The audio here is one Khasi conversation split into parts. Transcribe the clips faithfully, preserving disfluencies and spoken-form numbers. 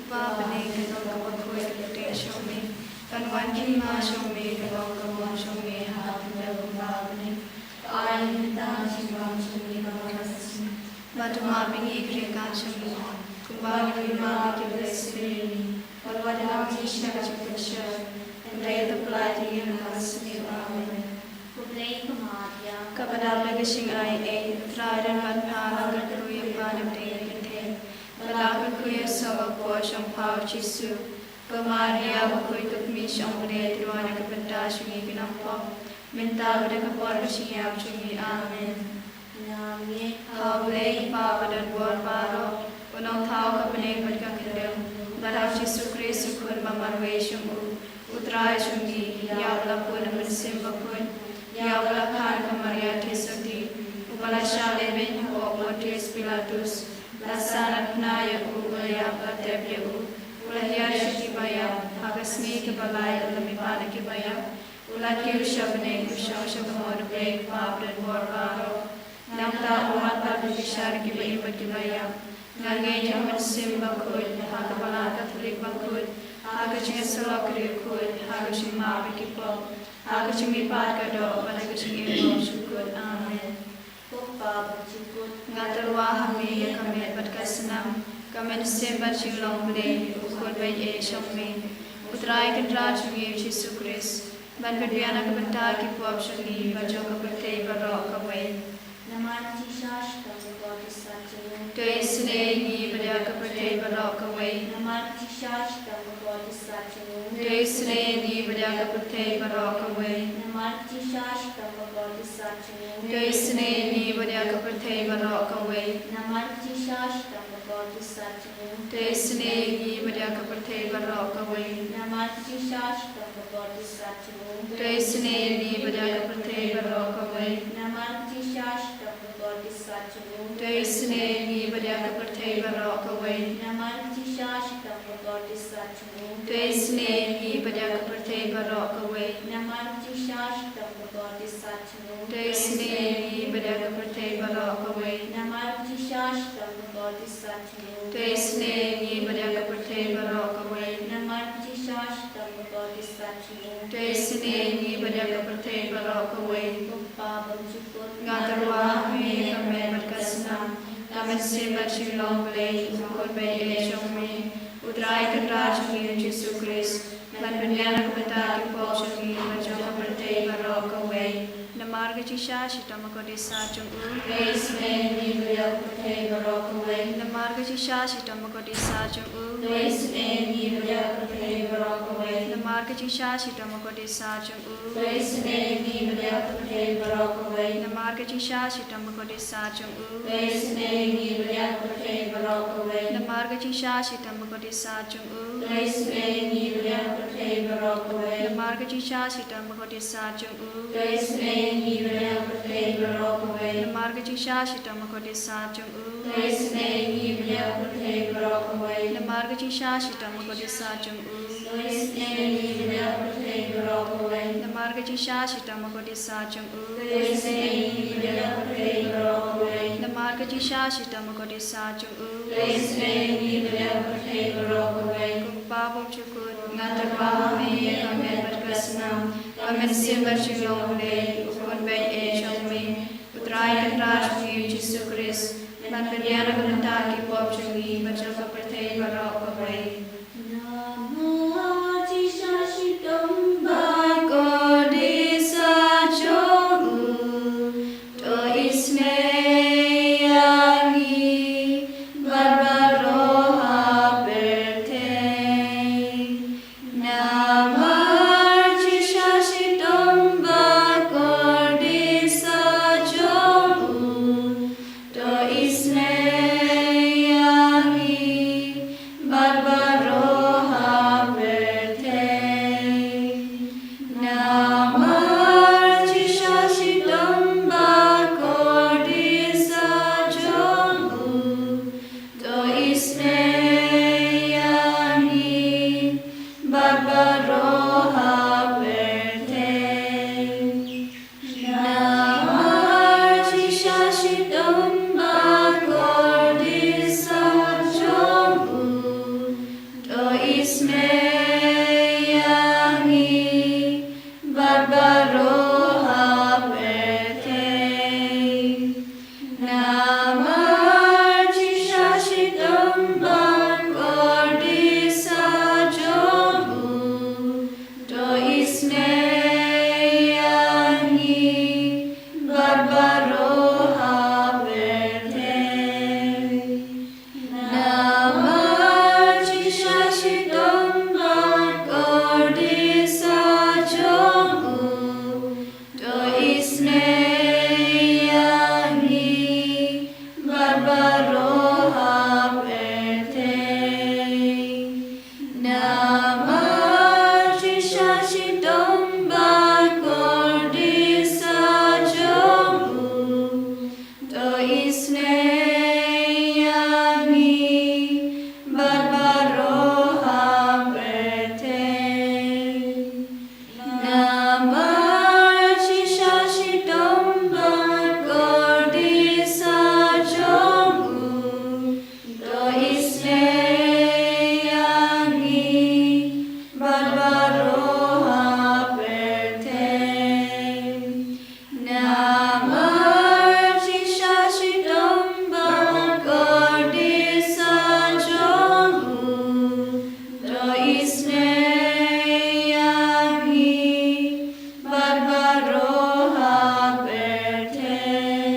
Ba bneng ka long kaba khuid ka long kaba khuid ka long kaba khuid. Kan wan ki ma shong me ka long ka mon shong me ha ka pynlong ba bneng. Ai ni ta shi ma shong me ka long ka sing. Ba tu ma bneng ki re ka shong me. Kumba ki ma ki re sing me. Ba wa da ki sha ka shong ka shong. Kan re ta pla di na ka sing. Amen. Khublei ko Maria. Kaba dap da ka jingai ei, U Trai u don bad pha, la kyrkhu ïa pha na pdeng ki kynthei. Bad la kyrkhu ïa u soh ba kpoh jong pha u Jisu. Ko Maria bakhuid, ka kmie jong U Blei, to duwai na ka bynta jong ngi ki nongpop, mynta bad ha ka por ka jingïap jong ngi. Amen. Nga ngeit ha U Blei Kpa badonbor baroh, U Nongthaw ka bneng bad ka khyndew, bad ha U Jisu Khrist U Khun ba marwei jong u, U Trai jong ngi, ïa uba la pun na U Mynsiem Bakhuid, ïa uba la kha na ka Maria Theisotti, uba la shah lehbeiñ hapoh Pontius Pilatus, la sahnarphna ïa u, u la ïap, la tep ïa u, u la hiar sha kiba ïap, ha ka sngi kaba lai u la mihpat na kiba ïap, u la kiew sha bneng, u shong sha ka mon U Blei Kpa badonbor baroh. Nangta u wan pat ban bishar ïa kiba im bad kiba ïap. Nga ngeit ha U Mynsiem Bakhuid, ha ka Balang Katholik bakhuid, ha ka jingïasyllok riewkhuid, ha ka jingmap ïa ki pop, ha ka jingmihpat ka doh, bad ha ka jingim ba shu kut. Amen. Ko Kpa ba jukut. Nga tyrwa ha me ïa ka met bad ka snam, ka mynsiem bad jinglong Blei, U Khun baieit jong me, U Trai Kynrad jong ngi U Jisu Khrist, ban pynbiang na ka bynta ki pop jong ngi bad jong ka pyrthei baroh kawei. Namar ka jingshisha shitom bakordit sat jong u. To isynei ïa ngi bad ïa ka pyrthei baroh kawei. Namar ka jingshisha shitom bakordit sat jong u. To isynei ïa ngi bad ïa ka pyrthei baroh kawei. Namar ka jingshisha shitom bakordit sat jong u. To isynei ïa ngi bad ïa ka pyrthei baroh kawei. Namar ka jingshisha shitom bakordit sat jong u. To isynei ïa ngi bad ïa ka pyrthei baroh kawei. Namar ka jingshisha shitom bakordit sat jong u. To isynei ïa ngi bad ïa ka pyrthei baroh kawei. Namar ka jingshisha shitom bakordit sat jong u. To isynei ïa ngi bad ïa ka pyrthei baroh kawei. Namar ka jingshisha shitom bakordit sat jong u. To isynei ïa ngi bad ïa ka pyrthei baroh kawei. Namar ka jingshisha shitom bakordit sat jong u. To isynei ïa ngi bad ïa ka pyrthei baroh kawei. Namar ka jingshisha shitom bakordit sat jong u. To isynei ïa ngi bad ïa ka pyrthei baroh kawei. Namar ka jingshisha shitom bakordit sat jong u. To isynei ïa ngi bad ïa ka pyrthei baroh kawei. Ko Kpa ba jukut. Nga tyrwa ha me ïa ka met bad ka snam, ka mynsiem bad jinglong Blei, U Khun baieit jong me, U Trai Kynrad jong ngi U Jisu Khrist, ban pynbiang na ka bynta ki pop jong ngi bad jong ka pyrthei baroh kawei. Namar ka jingshisha shitom bakordit sat jong u. To isynei ïa ngi bad ïa ka pyrthei baroh kawei. Namar ka jingshisha shitom bakordit sat jong u. To isynei ïa ngi bad ïa ka pyrthei baroh kawei. Namar ka jingshisha shitom bakordit sat jong u. To isynei ïa ngi bad ïa ka pyrthei baroh kawei. Namar ka jingshisha shitom bakordit sat jong u. To isynei ïa ngi bad ïa ka pyrthei baroh kawei. Namar ka jingshisha shitom bakordit sat jong u. To isynei ïa ngi bad ïa ka pyrthei baroh kawei. Namar ka jingshisha shitom bakordit sat jong u. To isynei ïa ngi bad ïa ka pyrthei baroh kawei. Namar ka jingshisha shitom bakordit sat jong u. To isynei ïa ngi bad ïa ka pyrthei baroh kawei. Namar ka jingshisha shitom bakordit sat jong u. To isynei ïa ngi bad ïa ka pyrthei baroh kawei. Namar ka jingshisha shitom bakordit sat jong u. To isynei ïa ngi bad ïa ka pyrthei baroh kawei. Namar ka jingshisha shitom bakordit sat jong u. To isynei ïa ngi bad ïa ka pyrthei baroh kawei. Ko Kpa ba jukut. Nga tyrwa ha me ïa ka met bad ka snam, ka mynsiem bad jinglong Blei, U Khun baieit jong me, U Trai Kynrad jong ngi U Jisu Khrist, ban pynbiang na ka bynta ki pop jong ngi bad jong ka pyrthei baroh kawei. Namar ka jingshisha shitom bakordit sat jong u. To isynei ïa ngi bad baroh ha pyrthei. Namar ka jingshisha shitom bakordit sat jong u. To isynei Namar jingshah shitom bad kordit sah jong u, to isynei ïa ngi bad baroh ha pyrthei. Namar jingshah shitom bad kordit sah jong u, to isynei ïa ngi bad baroh ha pyrthei. Namar jingshah shitom bad kordit sah jong u, to isynei ïa ngi bad baroh ha pyrthei.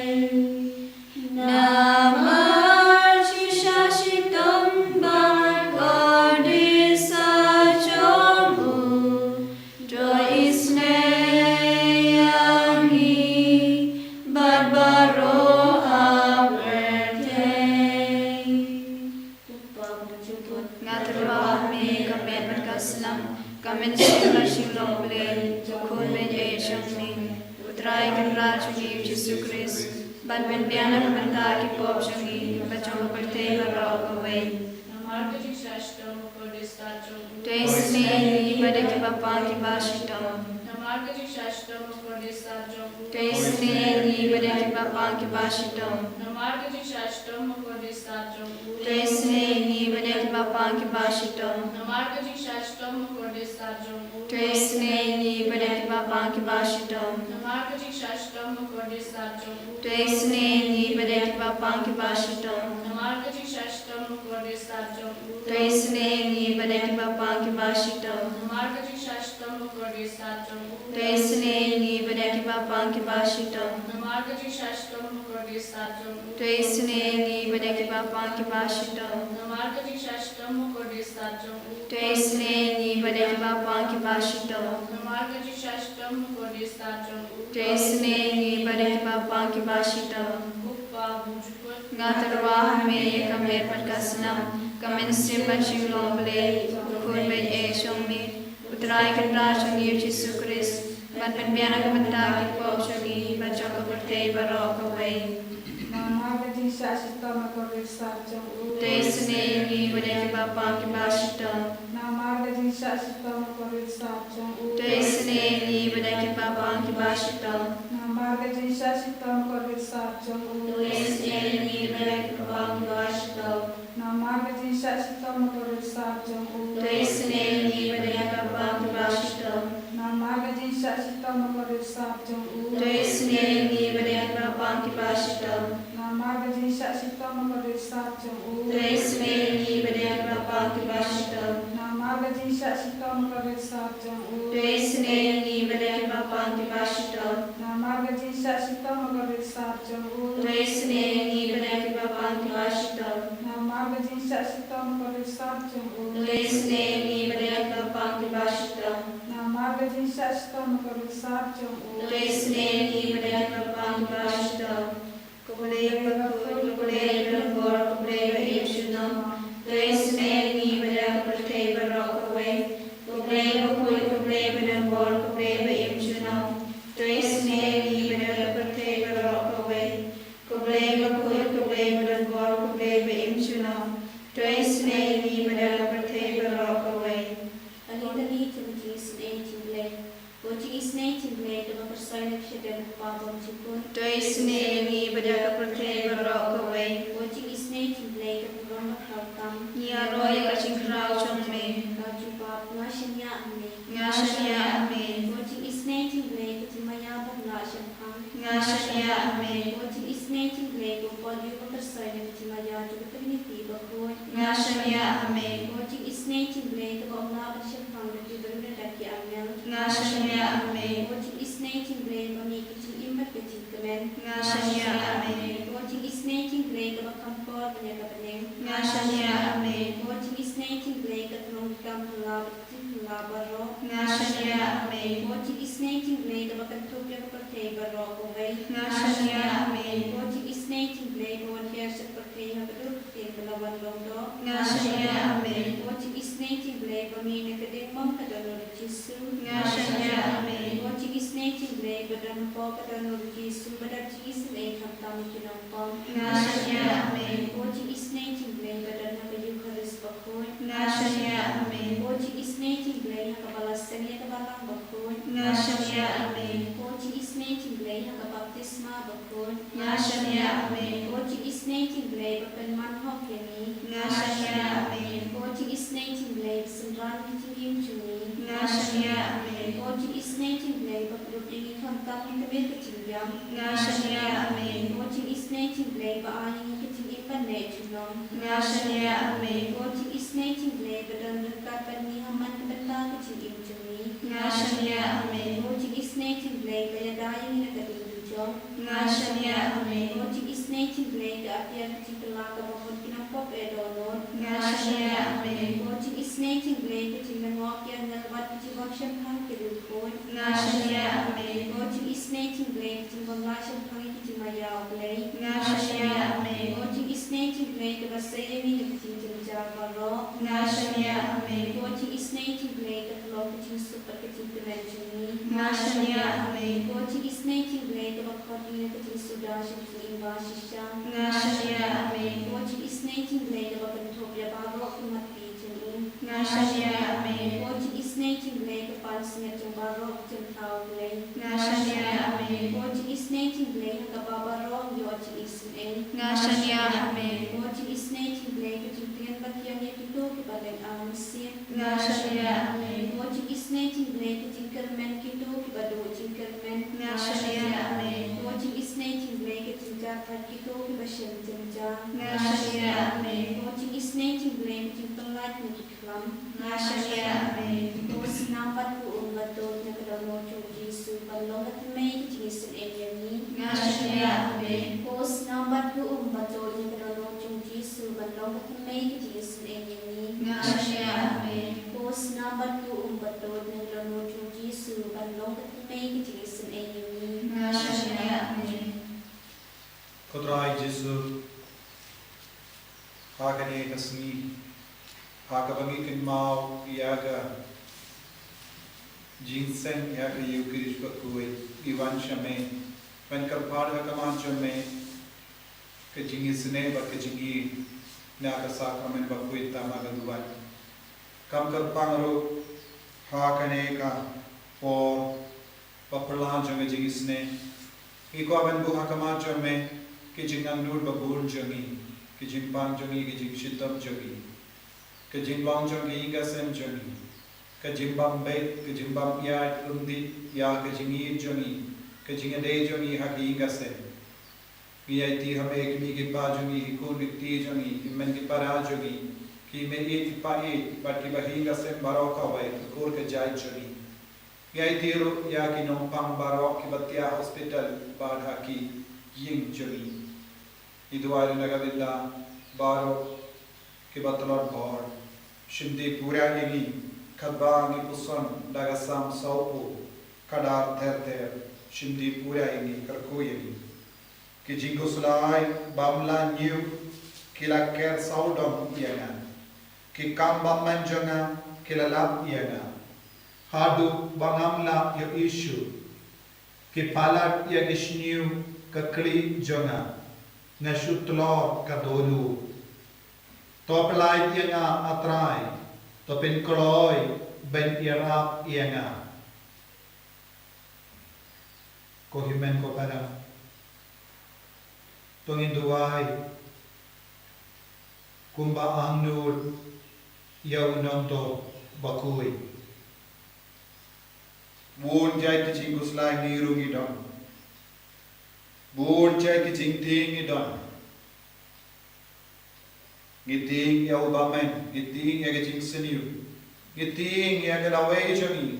Namar jingshah shitom bad kordit sah jong u, to isynei ïa ngi bad baroh ha pyrthei. Nga tyrwa ha me ka met bad ka snam, ka mynsiem bad shinglong Blei, ka khun bad ïeit jong me, U Trai Kynrad jong ngi U Jisu Khrist, ban pynbiang na ka bynta ki pop jong ngi bad jong ka pyrthei baroh kawei. Namar ka jingshah shitom bad kordit sah jong u, to isynei ïa ngi bad ïa kiba pang kiba shitom. Namar ka jingshah shitom bad kordit sah jong u, to isynei ïa ngi bad ïa kiba pang kiba shitom. Namar ka jingshah shitom bad kordit sah jong u, to isynei ïa ngi bad ïa kiba pang kiba shitom. Namar ka jingshah shitom bad kordit sah jong u, to isynei ïa ngi bad ïa kiba pang kiba shitom. Namar ka jingshah shitom bad kordit sah jong u, to isynei ïa ngi bad ïa kiba pang kiba shitom. Namar ka jingshah shitom bad kordit sah jong u, to isynei ïa ngi bad ïa kiba pang kiba shitom. Namar ka jingshah shitom bad kordit sah jong u, to isynei ïa ngi bad ïa kiba pang kiba shitom. Namar ka jingshah shitom bad kordit sah jong u, to isynei ïa ngi bad ïa kiba pang kiba shitom. Namar ka jingshah shitom bad kordit sah jong u, to isynei ïa ngi bad ïa kiba pang kiba shitom. Namar ka jingshah shitom bad kordit sah jong u, to isynei ïa ngi bad ïa kiba pang kiba shitom. Nga tyrwa ha me ïa ka met bad ka snam, ka mynsiem bad shinglong Blei, ka khun bad ïeit jong me, U Trai Kynrad jong ngi U Jisu Khrist, ban pynbiang na ka bynta ki pop jong ngi bad jong ka pyrthei baroh kawei. Namar ka jingshah shitom bad kordit sah jong u, to isynei ïa ngi bad ïa kiba pang kiba shitom. Namar ka jingshah shitom bad kordit sah jong u, to isynei ïa ngi bad ïa kiba pang kiba shitom. Namar ka jingshah shitom bad kordit sah jong u, to isynei ïa ngi bad ïa kiba pang kiba shitom. Namar ka jingshah shitom bad kordit sah jong u, to isynei ïa ngi bad ïa kiba pang kiba shitom. Namar ka jingshah shitom bad kordit sah jong u, to isynei ïa ngi bad ïa kiba pang kiba shitom. Namar ka jingshah shitom bad kordit sah jong u, to isynei ïa ngi bad ïa kiba pang kiba shitom. Namar ka jingshah shitom bad kordit sah jong u, to isynei ïa ngi bad ïa kiba pang kiba shitom. Namar ka jingshah shitom bad kordit sah jong u, to isynei ïa ngi bad ïa kiba pang kiba shitom. Namar ka jingshah shitom bad kordit sah jong u, to isynei ïa ngi bad ïa kiba pang kiba shitom. Namar ka jingshah shitom bad kordit sah jong u, to isynei ïa ngi bad ïa kiba pang kiba shitom. Ko Blei bakhuid, ko Blei badonbor, ko Blei ba im junom, to isynei ïa ngi bad ïa ka pyrthei baroh kawei. Ko Blei bakhuid, ko Blei badonbor, ko Blei ba im junom, to isynei ïa ngi bad ïa ka pyrthei baroh kawei. Ko Blei bakhuid, ko Blei badonbor, ko Blei ba im junom, to isynei ïa ngi bad ïa ka pyrthei baroh kawei. Kali kali jong ka jingisynei jong Blei. Ko jingisynei jong Blei kaba kyrsoi na ka shadem u Kpa bymjukut, to isynei ïa ngi bad ïa ka pyrthei baroh kawei. Ko jingisynei jong Blei kaba long ka khraw tam, ngi ïaroh ïa ka jingkhraw jong me. Ka jubab, nga shaniah ha me. Nga shaniah ha me. Ko jingisynei jong Blei ka jingmaïa bym lah shemphang, nga shaniah ha me. Ko jingisynei jong Blei ka u Paul uba kyrsoi na ka jingmaïa jong ka Trinity bakhuid, nga shaniah ha me. Ko jingisynei jong Blei kaba ym lah ban shemphang da ki briew ne da ki angel, nga shaniah ha me. Ko jingisynei jong Blei ba mih ka jingim bad ka jingkmen, nga shaniah ha me. Ko jingisynei jong Blei kaba kham por ban ïa ka bneng, nga shaniah ha me. Ko jingisynei jong Blei ka tnum ki kam phylla bad ki jingphylla baroh, nga shaniah ha me. Ko jingisynei jong Blei kaba kynthup ïa ka pyrthei baroh kawei, nga shaniah ha me. Ko jingisynei jong Blei ba wan hiar sha ka pyrthei ha ka dur ka ktien ba la wan long doh, nga shaniah ha me. Ko jingisynei jong Blei Ba mih na ka diengphna ka don u Jisu. Nga shaniah, amen. Ko jingisynei jong U Blei ba don hapoh ka don u Jisu, ba don jingisynei khamtam ki nongpop. Nga shaniah, amen. Ko jingisynei jong U Blei ba don ha ka Eukharist bakhuid. Nga shaniah, amen. Ko jingisynei jong U Blei ha kaba la seng ïa ka balang bakhuid. Nga shaniah, amen. Ko jingisynei jong U Blei ha ka baptisma bakhuid. Nga shaniah, amen. Ko jingisynei jong U Blei ba pynman hok ïa ngi. Nga shaniah, amen. Ko jingisynei jong U Blei ba synran ïa ka jingim jong ngi. Nga shaniah, amen. Ko jingisynei jong U Blei ba kdup ïa ngi khamtam ïa ka miet ka jingbiang. Nga shaniah, amen. Ko jingisynei jong U Blei ba ai ïa ngi ka jingim ban neh junom. Nga shaniah, amen. Ko jingisynei jong U Blei ba don ryngkat bad ngi ha man ka bynta ka jingim jong ngi. Nga shaniah, amen. Ko jingisynei jong U Blei ba ïada ïa ngi na ka ding dujok. Nga shaniah, amen. Ko jingisynei jong U Blei ka ap ïa ka jingkylla kaba mut ki nongpop eh dohnud. Nga shaniah, amen. Ko jingisynei jong U Blei ka jinglyngngoh ki angel bad ka jingbym shemphang ki riewkhuid. Nga shaniah, amen. Ko jingisynei jong U Blei ka jingbym lah shemphang ïa ki jingmaïa U Blei. Nga shaniah, amen. Ko jingisynei jong U Blei kaba sei ïa ngi na ka jingjynjar baroh. Nga shaniah, amen. Ko jingisynei jong U Blei ka long ka jingsuk bad ka jingkmen jong ngi. Nga shaniah, amen. Ko jingisynei jong U Blei kaba khot ïa ngi na ka jingsuda sha ka jingim ba shisha. Nga shaniah, amen. Ko jingisynei jong U Blei kaba kynthup ïa baroh ki mat ki jong ngi. Nga shaniah, amen. Ko jingisynei jong U Blei ka pansngiat jong baroh ki jingthaw U Blei. Nga shaniah, amen. Ko jingisynei jong U Blei ha kaba baroh ngi ïoh jingisynei. Nga shaniah, amen. Ko jingisynei jong U Blei ka jingtngen ba thiang ïa kito kiba leit arngut. Nga shaniah, amen. Ko jingisynei jong U Blei ka jingkyrmen kito kiba duh jingkyrmen. Nga shaniah, amen. Ko jingisynei jong U Blei ka jingjar thait kito kiba shem jynjar. Nga shaniah, amen. Ko jingisynei jong U Blei ka jingpyllait na ki khlam. Nga shaniah, amen. Ko snam bad ko um ba tuid na ka dohnud jong u Jisu ban long ka thymmei ka jingisynei ïa ngi. Nga shaniah, amen. Ko snam bad ko um ba tuid na ka dohnud jong u Jisu ban long ka thymmei ka jingisynei ïa ngi. Nga shaniah, amen. Ko snam bad ko um ba tuid na ka dohnud jong u Jisu ban long ka thymmei ka jingisynei ïa ngi. Nga shaniah, amen. Ko Trai Jisu, ha kane ka sngi, ha kaba ngi kynmaw ïa ka jingseng ïa ka Eukharist bakhuid, ngi wan sha me ban kyrpad ha khmat jong me ka jingisynei bad ka jingïeit na ka sakramen bakhuid tam ha ka duwan. Kam kyrpang ruh ha kane ka por ba phylla jong ka jingisynei, ngi kwah ban buh ha khmat jong me ki jingangnud ba bun jong ngi, ki jingpang jong ngi, ki jingshitom jong ngi, ka jinglong jong ka ïing ka sem jong ngi, ka jingbym beit, ka jingbym ïaid ryndit ïa ka jingïeit jong ngi, ka jingïadei jong ngi ha ka ïing ka sem. Ngi aiti ha me ki kmie ki kpa jong ngi, ki khun ki kti jong ngi, ki hynmen ki para jong ngi, ki mei ïeit ki pa ïeit, bad kiba ha ïing ka sem baroh kawei, ka kur ka jait jong ngi. Ngi aiti ruh ïa ki nongpang baroh kiba thiah hospital bad ha ki ïing jong ngi. Ngi duwai ruh na ka bynta baroh kiba tlot bor. Shim dih pura ïa ngi katba ngi puson da ka Salm sawphew, khadar ter ter. Shim dih pura ïa ngi, kyrkhu ïa ngi. Ki jingkhuslai bym lah ñiew ki la ker sawdong ïa nga. Ki kam bymman jong nga ki la lap ïa nga, haduh ba ngam lah ïohi shuh. Ki palat ïa ki shñiuh ka khlieh jong nga, nga shu tlot ka dohnud. To pyllait ïa nga, A Trai, to pynkloi ban ïarap ïa nga. Ko hynmen ko para, to ngin duwai kumba angnud ïa u nongdoh bakhuid. Bun jait ki jingkhuslai ngi ruh ngi don. Bun jait ki jingtieng ngi don. Ngi tieng ïa u bymman, ngi tieng ïa ka jingsniew, ngi tieng ïa ka lawei jong ngi.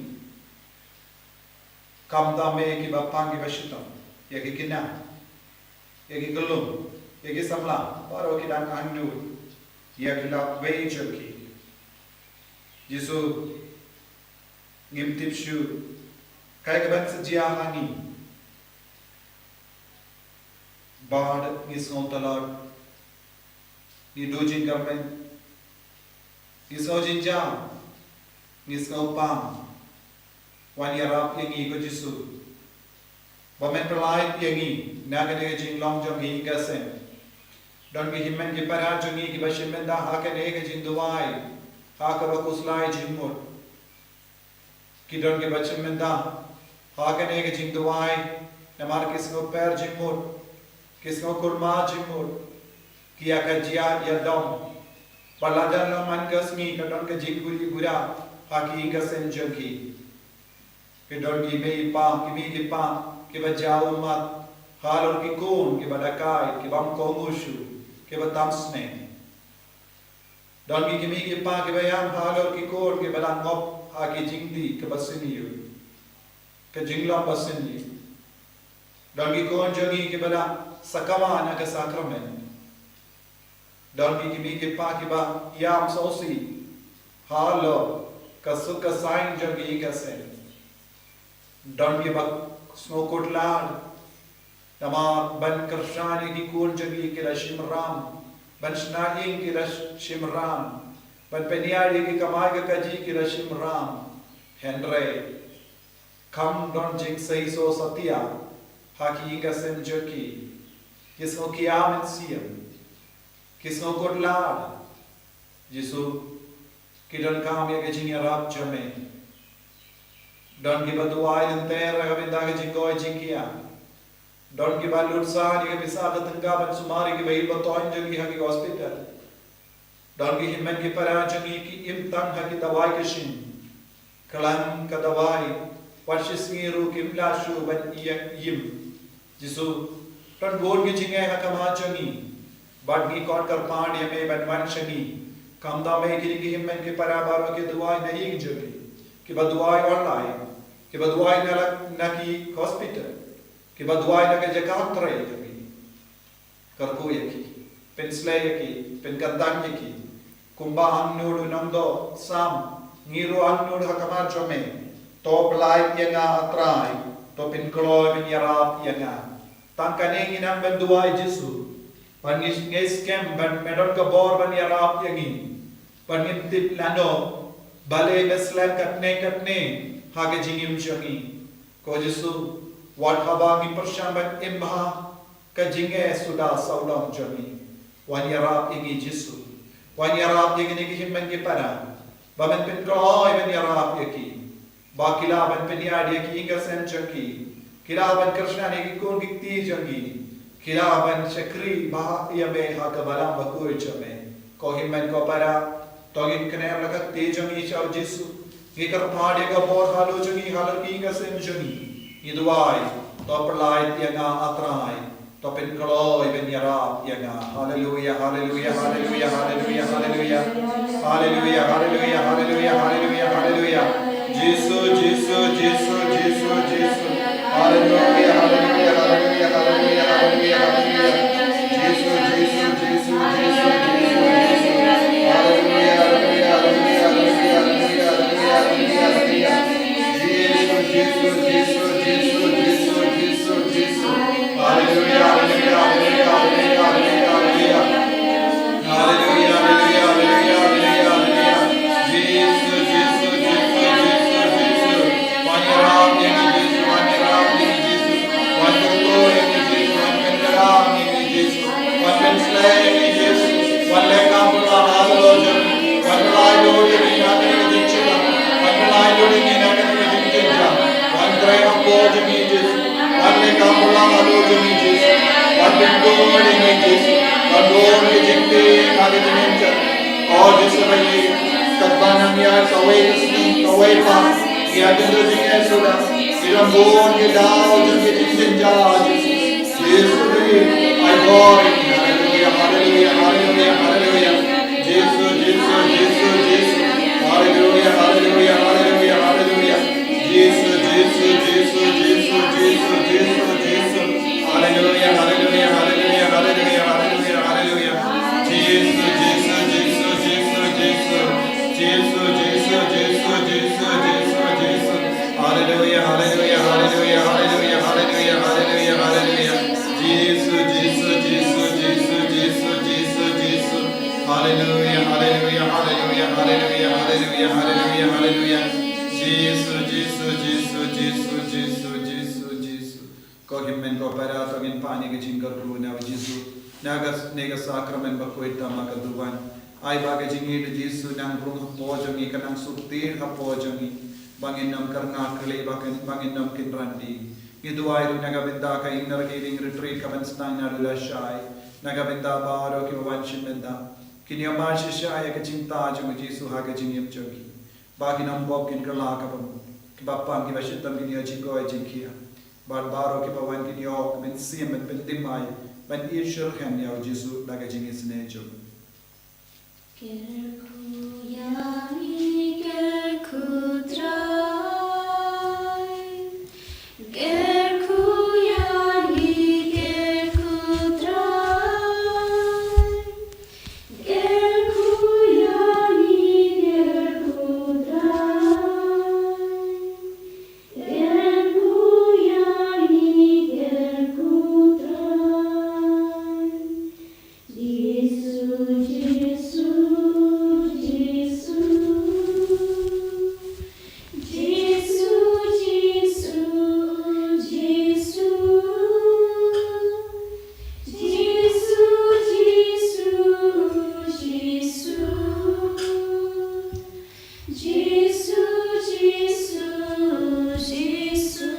Khamtam ïa kiba pang kiba shitom, ïa ki khynnah, ïa ki khyllung, ïa ki samla, baroh ki dang angnud ïa ki lawei jong ki. Jisu, ngim tip shuh kaei kaban sa jia ha ngi. Bad ngi sngew tlot, ngi duh jingkyrmen, ngi sngew jynjar, Ki sngewpang. Wan ïarap ïa ngi ko Jisu. Ba men pynlait ïa ngi na kane ka jinglong jong ngi ka seng. Don ki hynmen ki para jong ngi kiba shim bynta ha kane ka jingduwai ha kaba khuslai jingmut. Ki don kiba shim bynta ha kane ka jingduwai namar ki sngewper jingmut, ki sngewkhurma jingmut, ki ïa ka jia ïa dom. Ba la jan la man ka sngi ka don ka jingkhuslai ha ki ïing ka sem jong ki. Ki don ki mei pa, ki mei ki pa kiba jaw ummat halor ki khun kiba dakai, kiba ym kohnguh shuh, kiba tam snem. Don ki kmie ki kpa kiba ïam halor ki khun kiba la ngop ha ki jingdih kiba sniew, ka jinglong ba sniew. Don ki khun jong ngi kiba la sakma na ka sakramen. Don ki kmie ki kpa kiba ïam sngewsih halor ka suk ka saiñ jong ki ka seng. Don kiba sngewkhuslai namar ban kyrshan ïa ki khun jong ki ki la shim ram, ban shna ïing ki la shim ram, ban pynïaid ïa ki kamai ka kajih ki la shim ram. Hynrei kam don jingseisoh satia ha ki ïing ka sem jong ki. Ki sngewkhia mynsiem, ki sngewkhuslai. Jisu, ki donkam ïa ka jingïarap jong me. Don kiba duwai lynter ha ka bynta ka jingkoit jingkhiah. Don kiba lut san ïa ka pisa ka tyngka ban sumar ïa kiba ïeit ba toiñ jong ki ha ki hospital. Don ki hynmen ki para jong ngi ki im tang ha ki dawai ka shin. Khlem ka dawai, wat shi sngi ruh kim lah shuh ban ïa im. Jisu, don bun ki jingeh ha khmat jong ngi. Bad ngi khot kyrpad ïa me ban wan sha ngi. Khamtam ïa kine ki hynmen ki para baroh ki duwai na ïing jong ngi. Kiba duwai online, kiba duwai na la, na ki hospital, kiba duwai na ka jaka trei jong ngi. Kyrkhu ïa ki, pynsleh ïa ki, pynkyntang ïa ki. Kumba Angnud u nongdoh Salm, ngi ruh Angnud ha khmat jong me. To pynlait ïa nga A Trai, to pynkloi pynïarap ïa nga. Tang kane ngi nang ban duwai Jisu. Ban ngi, ngi skhem ban me don ka bor ban ïarap ïa ngi. Ban ngim tip lano balei me slem katne katne ha ka jingim jong ngi. Ko Jisu, wat haba ngi pyrshang ban im ha ka jingeh suda sawdong jong ngi. Wan ïarap ïa ngi Jisu. Wan ïarap ïa kine ki hynmen ki para. Ba men pynkloi ban ïarap ïa ki. Ba ki lah ban pynïaid ïa ki ïing ka sem jong ki. Ki lah ban kyrshan ïa ki khun ki kti jong ki. Ki lah ban shakri bha ïa me ha ka balang bakhuid jong me. Ko hynmen ko para, to ngin kner la ka kti jong ngi sha u Jisu. Ngi kyrpad ïa ka bor halor jong ngi, halor ki ïing ka sem jong ngi. Ngi duwai, to pynlait ïa nga A Trai. To pynkloi ban ïarap ïa nga. Haleluia, haleluia, haleluia, haleluia, haleluia. Haleluia, haleluia, haleluia, haleluia, haleluia. Jisu, Jisu, Jisu, Jisu, Jisu. Haleluia, haleluia, haleluia, haleluia, haleluia, haleluia. Jisu, Jisu, Jisu, Jisu, Jisu, Jisu. Haleluia, haleluia, haleluia, haleluia, haleluia, haleluia, haleluia. Jisu, Jisu, Jisu, Jisu, Jisu, Jisu, Jisu. Haleluia, haleluia, haleluia, haleluia, haleluia, haleluia. Haleluia, haleluia, haleluia, haleluia, haleluia. Jisu, Jisu, Jisu, Jisu, Jisu. Wan ïarap ïa ngi Jisu, wan ïarap ïa ngi Jisu. Wan pynkup ïa ngi Jisu, wan pynkylla ïa ngi Jisu. Wan pynsleh ïa ngi Jisu. Wan leh kam pynlong halor jong ngi. Wan pynlait lut ïa ngi na kane ka jingshitang. Wan pynlait lut ïa ngi na kane ka jingjynjar. Wan trei hapoh jong ngi Jisu. Wan leh kam pynlong halor jong ngi Jisu. Wan pynkup ïa ngi Jisu. Wan bun ki jingtieng ha ka jingim jong ngi. O Jisu ba ïeit, katba nang ïaid kawei ka sngi kawei pat, ngi ïa kynduh jingeh suda. Ngi don bun ki daw jong ki jingjynjar Jisu. Jisu ba ïeit, ai bor ïa ngi. Haleluia, haleluia, haleluia, haleluia. Jisu, Jisu, Jisu, Jisu. Haleluia, haleluia, haleluia, haleluia. Jisu, Jisu, Jisu, Jisu, Jisu, Jisu, Jisu. Haleluia, haleluia, haleluia, haleluia, haleluia, haleluia. Jisu, Jisu, Jisu, Jisu, Jisu. Jisu, Jisu, Jisu, Jisu, Jisu, Jisu. Haleluia, haleluia, haleluia, haleluia, haleluia, haleluia, haleluia. Jisu, Jisu, Jisu, Jisu, Jisu, Jisu, Jisu. Haleluia, haleluia, haleluia, haleluia, haleluia, haleluia. Haleluya. Jisu, Jisu, Jisu, Jisu, Jisu, Jisu, Jisu. Ko hynmen ko para, to ngin pan ïa ka jingkyrkhu na u Jisu. Na ka, na ka sakramen bakhuid tang ma ka duwan. Ai ba ka jingïeit u Jisu nang rung hapoh jong ngi, ka nang suk tiar hapoh jong ngi. Ba ngin ym kyrngah khleh, ba ngin, ba ngin ym kynran dih. Ngi duwai ruh na ka bynta ka Inner Healing Retreat kaban sdang naduh lashai. Na ka bynta baroh kiba wan shim bynta. Kin ïa mar shisha ïa ka jingthaw jong u Jisu ha ka jingim jong ki. Ba kin ym pop, kin kylla ka bamut. Kiba pang, kiba shitom kin ïoh jingkoit jingkhiah. Bad baroh kiba wan kin ïoh ka mynsiem ban pynthymmai, ban ïeit shitrhem ïa u Jisu da ka jingisynei jong u. Kyrkhu ïa ngi, kyrkhu Trai. Kyrkhu ïa ngi, kyrkhu Trai. Kyrkhu ïa ngi, kyrkhu Trai. Kyrkhu ïa ngi, kyrkhu Trai. Jisu, Jisu, Jisu. Jisu, Jisu, Jisu. Jisu, Jisu, Jisu. Jisu, Jisu, Jisu.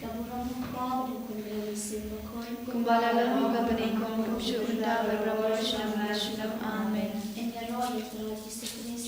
Ka burom u Kpa bad u Khun bad u Mynsiem Bakhuid. Kumba la long ha ka bneng, kumjuh mynta bad baroh shi nong la shi nong. Amen. Ngin ïaroh ïa u Trai Jisu Khrist.